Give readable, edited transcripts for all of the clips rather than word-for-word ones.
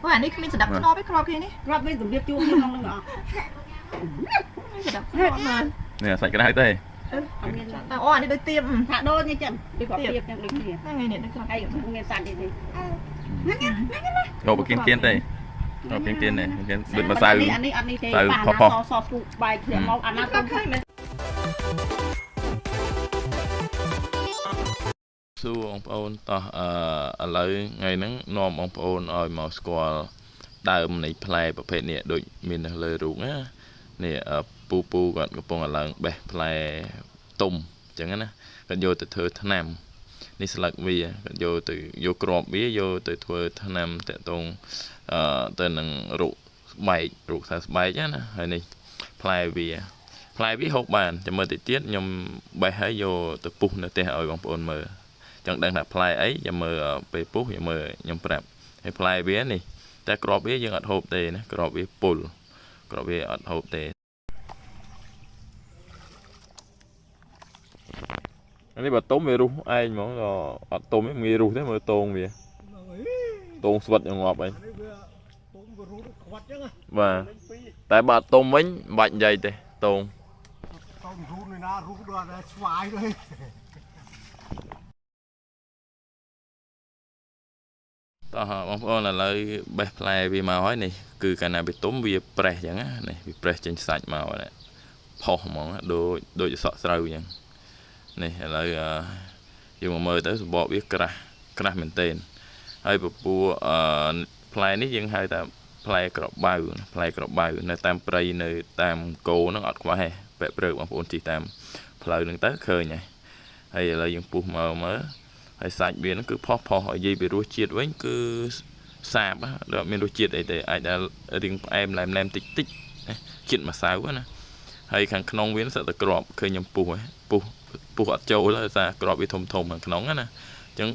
អូអានេះគ្មានសណ្ដាប់ធ្នាប់ទេគ្រាប់គេនេះ គ្រាប់វិញសម្រៀបជួគ្នាក្នុងនឹងអស់ មានសណ្ដាប់ធ្នាប់មើល នេះសាច់ក្រៅទេ អត់មាន តែអូអានេះដូចទៀប ថាដូចនេះចឹងពីគ្រាប់ទៀបចឹងដូចគ្នា ហ្នឹងហើយនេះដូចគ្រាប់ ហើយ ទៀប មានសាច់ទេ យកបគៀនទៀនទេយកគៀនទៀនទេគៀនដូចម្សៅ នេះអានេះអត់នេះទេ ទៅ ប៉ា ផុសផុស ណាសសស្គូបែកធ្លាក់មកអាណា ក៏ ទុំ ឃើញមែន សួរបងប្អូនតោះអឺឥឡូវថ្ងៃហ្នឹងនាំបងប្អូនឲ្យមកស្គាល់ដើមនៃផ្លែប្រភេទនេះដូចមាននៅលើរូបណានេះពូពូគាត់កំពុងតែឡើងបេះផ្លែទុំអញ្ចឹងណាគាត់យកទៅធ្វើថ្នាំនេះស្លឹកវាគាត់យកទៅយកគ្រាប់វាយកទៅធ្វើថ្នាំតាក់ទងអឺទៅនឹងរោគស្បែករោគសើស្បែកណាហើយនេះផ្លែវាផ្លែវាហូបបានចាំមើលតិចទៀតខ្ញុំបេះហើយយកទៅពុះនៅផ្ទះឲ្យបងប្អូនមើល ចង់ដឹងថាផ្លែអីចាំមើលពេលពុះចាំមើលខ្ញុំប្រាប់ហើយផ្លែវានេះតែគ្រាប់វាយើងអត់ហូបទេណាគ្រាប់វាពុលគ្រាប់វាអត់ហូបទេអានេះបើទុំវារុះឯងហ្មងដល់អត់ទុំទេងាយរុះទេមើលតងវាតងស្វិតយ៉ាងងាប់អី នេះវាទុំវារូតខ្វាត់ចឹង បាទតែបើអត់ទុំវិញមិនបាច់និយាយទេតង ទុំរូតនេះណារូតដល់តែស្វាយទៅ តោះបងប្អូនឥឡូវបេះផ្លែវាមកហើយនេះគឺកាលណាវាទុំវាប្រេះចឹងណានេះវាប្រេះចេញសាច់មកនេះផុសហ្មងដូចដូចសក់ស្រូវចឹងនេះឥឡូវយើងមកមើលទៅសម្បកវាក្រាស់ក្រាស់មែនទែនហើយពពួកអឺផ្លែនេះយើងហៅថាផ្លែក្របៅផ្លែក្របៅនៅតាមព្រៃនៅតាមគោហ្នឹងអត់ខ្វះទេពាក់ព្រឹកបងប្អូនជិះតាមផ្លូវហ្នឹងទៅឃើញហើយហើយឥឡូវយើងពុះមកមើលហើយសាច់វាហ្នឹងគឺផុសផុសឲ្យនិយាយពីរសជាតិវិញគឺសាបដល់អត់មានរសជាតិអីទេអាចដល់រៀងផ្អែមឡែមឡែមតិចតិចណាជាតិម្សៅណាហើយខាងក្នុងវាហ្នឹងសិតតែក្របឃើញខ្ញុំពុះហ៎ពុះពុះអត់ចូលទេដោយសារក្របវាធំធំខាងក្នុងណាអញ្ចឹង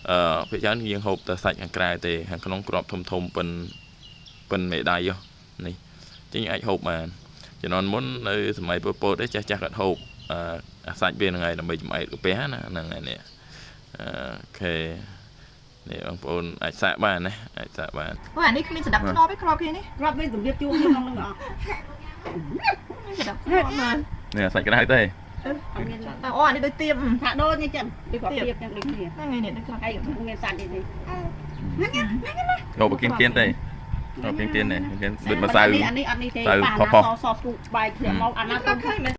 អឺភាគច្រើនយើងហូបតែសាច់ខាងក្រៅទេខាងក្នុងក្របធំធំប៉ុនប៉ុនមេដៃហ៎នេះអញ្ចឹងអាចហូបបានជំនាន់មុននៅសម័យប៉ុលពតទេចាស់ចាស់គាត់ហូបអាសាច់វាហ្នឹងហើយដើម្បីចម្អែតកាពះណាហ្នឹងហើយនេះអូខេនេះបងប្អូនអាចសាកបានណាអាចសាកបាន អូអានេះគ្មានសណ្ដាប់ធ្នាប់ទេគ្រាប់គេនេះ គ្រាប់វិញសម្រៀបជួគ្នាក្នុងនឹងអស់ មានសណ្ដាប់ធ្នាប់មើល នេះសាច់ក្រៅទេ អត់មាន តែអូអានេះដូចទៀប ថាដូចនេះចឹងពីគ្រាប់ទៀបចឹងដូចគ្នា ហ្នឹងហើយនេះដូចគ្រាប់ ហើយ ទៀប មានសាច់ទេ យកបគៀនទៀនទេយកគៀនទៀនទេគៀនដូចម្សៅ អានេះអត់នេះទេ ទៅ ប៉ា ផុសផុ ណា ស សសស្គូបែកធ្លាក់មកអាណា ក៏ ទុំ ឃើញមែន